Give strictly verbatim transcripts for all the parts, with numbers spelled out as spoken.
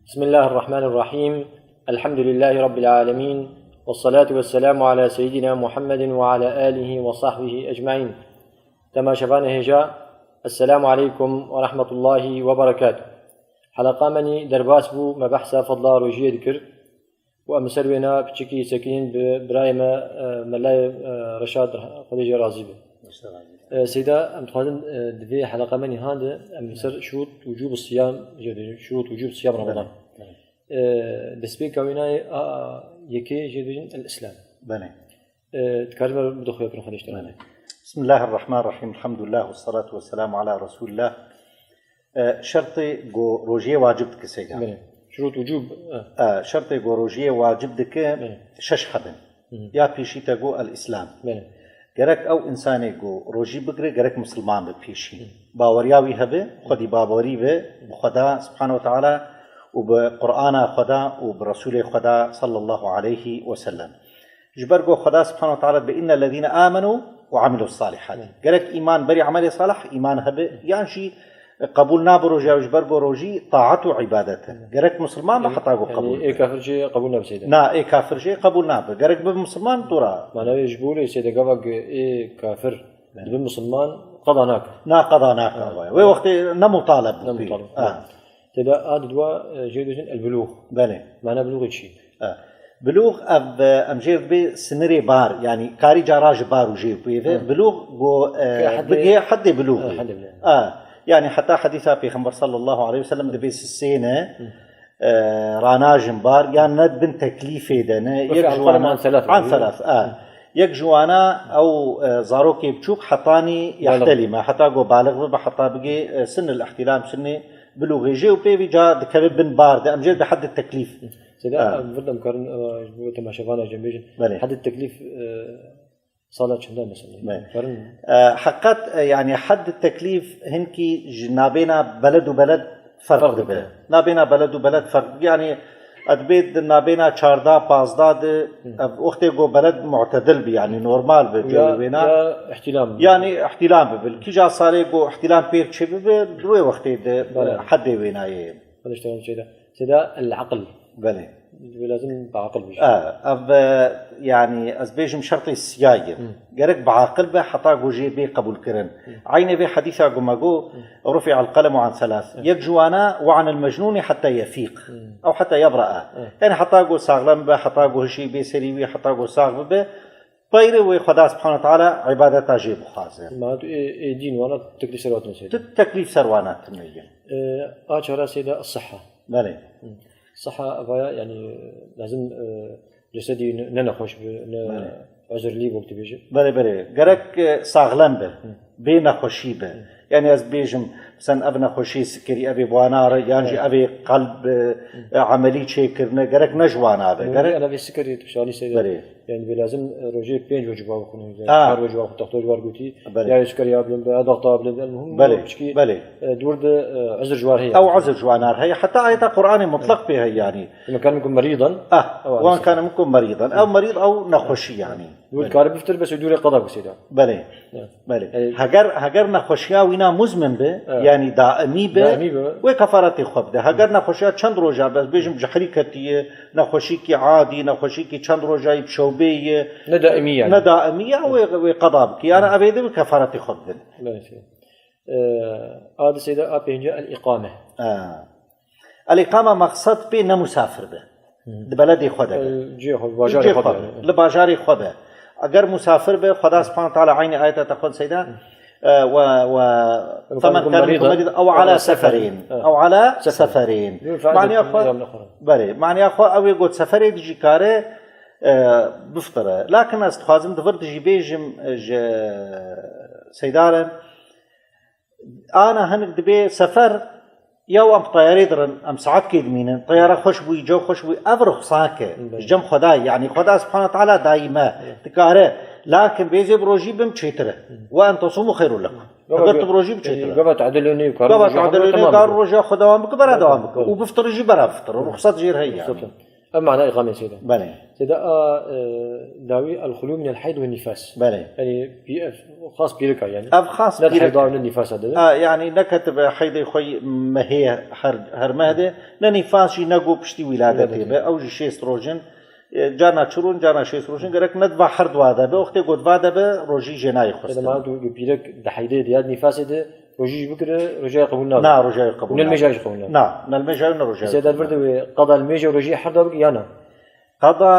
بسم الله الرحمن الرحيم. الحمد لله رب العالمين. والصلاة والسلام على سيدنا محمد وعلى آله وصحبه أجمعين. Temaşevanê hêja, Esselamu aleykum ve rahmetullahi ve berekatuh. Heleqa me nî derbas bû, me behsa fedla rojiyê dikir. Û em li ser wêna piçekî sekîn bi birayê me, e, Melayê, e, Reşad, Xwedê jê razî be. E, Seyda, em dixwazin, e, di vê heleqa me nîhan de em li ser şurût wicûb siyam jê bêjin, şurût wicûb siyam Ramadan. E, destpêka wêna yê a yekê jê bêjin el-Îslam. Belê. E, dikarî me bide xwe kirin Xwedê ji te razî be. بسم الله الرحمن الرحيم. الحمد لله والصلاة والسلام على رسول الله. E, şertê ku rojiyê wacib dike Seyda. Belê. Şurût wicûb, e. E, şertê ku rojiyê wacib dike Belê. şeş heb in. Hı. Ya pêşî te got el-Îslam. Belê. Gerek ew însanê ku rojî bigire, gerek misilman be pêşî. Hı. Baweriya wî hebe, xwedî bawerî be bi Xweda Subhanahu ve Teala û bi Qur'ana Xweda û bi Resûlê Xweda sallallahu aleyhi ve sellem. Ji ber ku Xweda Subhanahu ve Teala bi innellezîne amenu ve amilus salihat. Gerek îman berî emelê salih, îman hebe, yan jî qebûl nabe roja ji ber ku rojî taat û îbadet e. Gerek misilman be heta ku qebûl be. Ê kafir jê qebûl nabe Seyda. Na, ê kafir jê qebûl nabe. Gerek be misilman dora. Mana wê ji bo lê Seyda gava ku ê kafir dibe misilman qeda nake. Na, qeda nake. Ha. Wê wextê ne mutaleb bû. Ne mutaleb. Ha. Têda a didwa, e, jê dibêjin el-bulûx. Belê. Mana bulûxê çi? E, bulûx ev, e, em jê dibê sinirê bar, yanî karî cara ji bar û jê pê ve. Hı. Bulûx go, e, Ke heddê bigihê heddê bulûxê. Ha, heddê bulûxê. E, yanî heta hedîsa Pêxember sallallahu aleyhi ve sellem dibê sisê ne, Hı. e, ranajin bar, yan ne bin teklîfê de ne. Weke Yek ji wan an selef an bû. Selef, e. Hı. Yek ji wana ew, e, zarokê biçûk hetanî Balig. Yehtelîme, heta go balig bibe, heta bigê, e, sinnil ihtilam, sinnê bilûxê jê û pê vî ca dikeve bin bar de, em jê bi heddê teklîf. Seyda, Ha. em vir de em karin, e, ji bo temaşevana jê bêjin. Belê. Heddê teklîf, e, sala çend e mesela? Belê. Karin E, heqet, e, yanî heddê teklîf hinkî ji nabêna beled û beled ferq Ferq dibe. dike. Nabêna beled û beled ferq dike. Yanî, e, dibê di nabêna çarda, pazda de, Hı. ev wextê go beled mu'tedil bi, yanî normal bi, Ya, cewê wêna. ya ihtilam. Yanî ihtilam bibe. Kîja salê go ihtilam pêr çê bibe, di wê wextê de, Belê. e, heddê wênayê. Belê, işte, onu şeyde. Seyda el-aql. Belê. Lazim bi aqil bêjî. E, ev, e, yanî ez bêjim şertê siyayê. Hı. Gerek bi aqil be heta ku jê bê qebûlkirin. Hı. Eynê vê hedîsa ku me got, Hı. "Rufi'al qelemu an selas." Hı. Yek ji wana, "Ve anil mecnûnî heta yefîq." Hı. Ew heta yebra'a. Hı. Yanî heta ku saxlem be, heta ku hişî bê serî wî, heta ku sax bibe, peyre wê Xweda Subhanahu Teala îbadeta jê bixwaze. Ma tu ê, ê dîn wana teklîf ser wan tune Seyda. Tu teklîf ser wana tune ye. E, a çara Seyda as-sihha. Belê. Hı. Siha evaya, yanî, lazim, e, cesedî ne, ne nexweş be, ne Belê. uzurlî be, wek dibêje. Belê, belê. Gerek, e, saxlem be. Hı. Bê nexweşî be. Hı. Yanî ez bêjim, sen ev nexweşî sikerî, ev ê bi wana re, yan jî Evet. ev ê qelb, e, Hı. e, emelî çêkirine, gerek ne ji wana be. Gerek Yanî ev ê sikerî tu şanî seyre. Belê. Yanî vê lazim, e, rojê pênc wecib wa bixwînin. Ha. Çar wecib wa xwe, texto ji war gotî. Belê. Ya wê sikerî ya bilind be, ya daxta ya bilind be, el muhim Belê, wek çikî, belê. e, dûr de, e, uzur ji war heye. Ew uzur ji wan ar heye. Heta ayeta Qur'anê mutlaq pê heye yanî. Ve men kâne minkum merîdan. Ah, Ew ve men hadîse. kâne minkum merîdan. Ew merîd, ew nexweşî yanî. Dûr Belê. dikare biftir, bes dûrê qeda bike Seyda. Belê. Ya. Belê. E, Heger, heger nexweşiya wîna muzmin be, Evet. yanî daimî be, Daimî be. wê kefaretê xwe bide. Heger nexweşiya çend roja be, ez bêjim cehrî ketiye, nexweşîkî adî, nexweşîkî çend rojayî bi şewbê ye, Ne daimî yanî. ne daimî ye, wê, wê qeda bike. Yanî ev ê de wê kefaretê xwe bidin. Belê Seyda. E, a di Seyda, a pênce el-îqame. Ha. El-îqame maqsed pê ne musafir be. Hı. Di beledê xwe de be. E, cihê xwe, bajarê Cihê xwe xwe be. be. Li bajarê xwe be. Eger musafir be, Xweda Subhanahu Teala eynî ayeta te xwend Seyda, e, we, we, Em femen kâne kâne minkum merîdan, merîdan, ew ala seferîn. Evet. Ew ala Sefer. seferîn. Yok, Maniya fayda xwe, yok, yok. belê, maniya xwe ew ê got seferê dijî kare, e, biftire. Lakin ez dixwazim di vir dijî bêjim, e, ji Seyda re, Ana hinek dibê sefer, ya em bi teyarê dirin, em saetkê dimînin, teyara xweş bûyî, cew xweş bûyî, ev ruxsat e, Belê. ji cem Xwedayê, yanî Xweda Subhanahu Teala dayî me, Belê. dikare, lakin bêzê bi rojî bim çêtir e. Belê. Ve en tesûmû xeyrûn lekum. Gava Heger tu bi rojî bi yanî çêtir e. gava tadilê nê, kar Gava roja tadilê xwe nê, tamam kar bike. roja xwe dewam bike, bera Belê. dewam bike. Belê. Û biftir jî bera biftir, ruxsat jêr heye yanî. Ruxsat e. Ev mana îqamê seyda. Belê. Seyda a e, dawî el-xulû min el-heyd ve nifas. Belê. Yani bir xas pîrika yani. Ev xas Ne pîrek. Heyda ne nifasa dedi. Ha, yani neketibe heydê xwe mehê her, her meh de, ne nîfas jî ne go piştî wîladetê be. Ew jî şêst rojin. E, Carna çi rûn, carna şêst rojin gerek ne diva her dua de be. Wextê got va de be, rojî jê nayê Seyda xwestin. mana tu pîrek di heydê de ya nîfasê de rojî jî bikire, rojayê qebûl nabe. Na, rojayê qebûl Ne nabe. Mêja jî qebûl nabe. Na, ne li mêja ne rojayê. Seyda vir de wê qeda li mêja rojî her da bike ya na. Qeda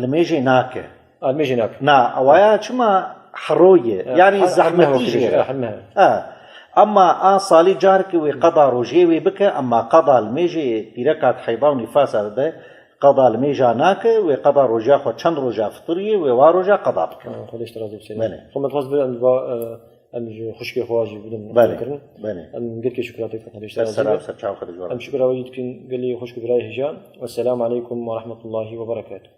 li mêjê nake. A mêjê nake. Na, ewaya çima heroye. Yani zehmetî jê. Heme. Ha. Ama a salî carkê wê qeda rojê wê bike, ama qeda li mêjê pîreka heyda û nîfasa de qeda li mêja nake, wê qeda roja xwe çend roja fitiriyê, wê wa roja qeda bike. Xwedê ji te razî bise. Belê. Xwe me dixwest bi em va e, em ji xwişkê xwe jî bidin Belê. Kirin. Belê. Em gelkê şukratê xwe Xwedê ji te Ser razî sera be. ser çaw xwe dijwar. Em şukra wî dikin gelî xwişk û birayê hêja. Wesselamu aleykum ve rahmetullahi ve berekatuh.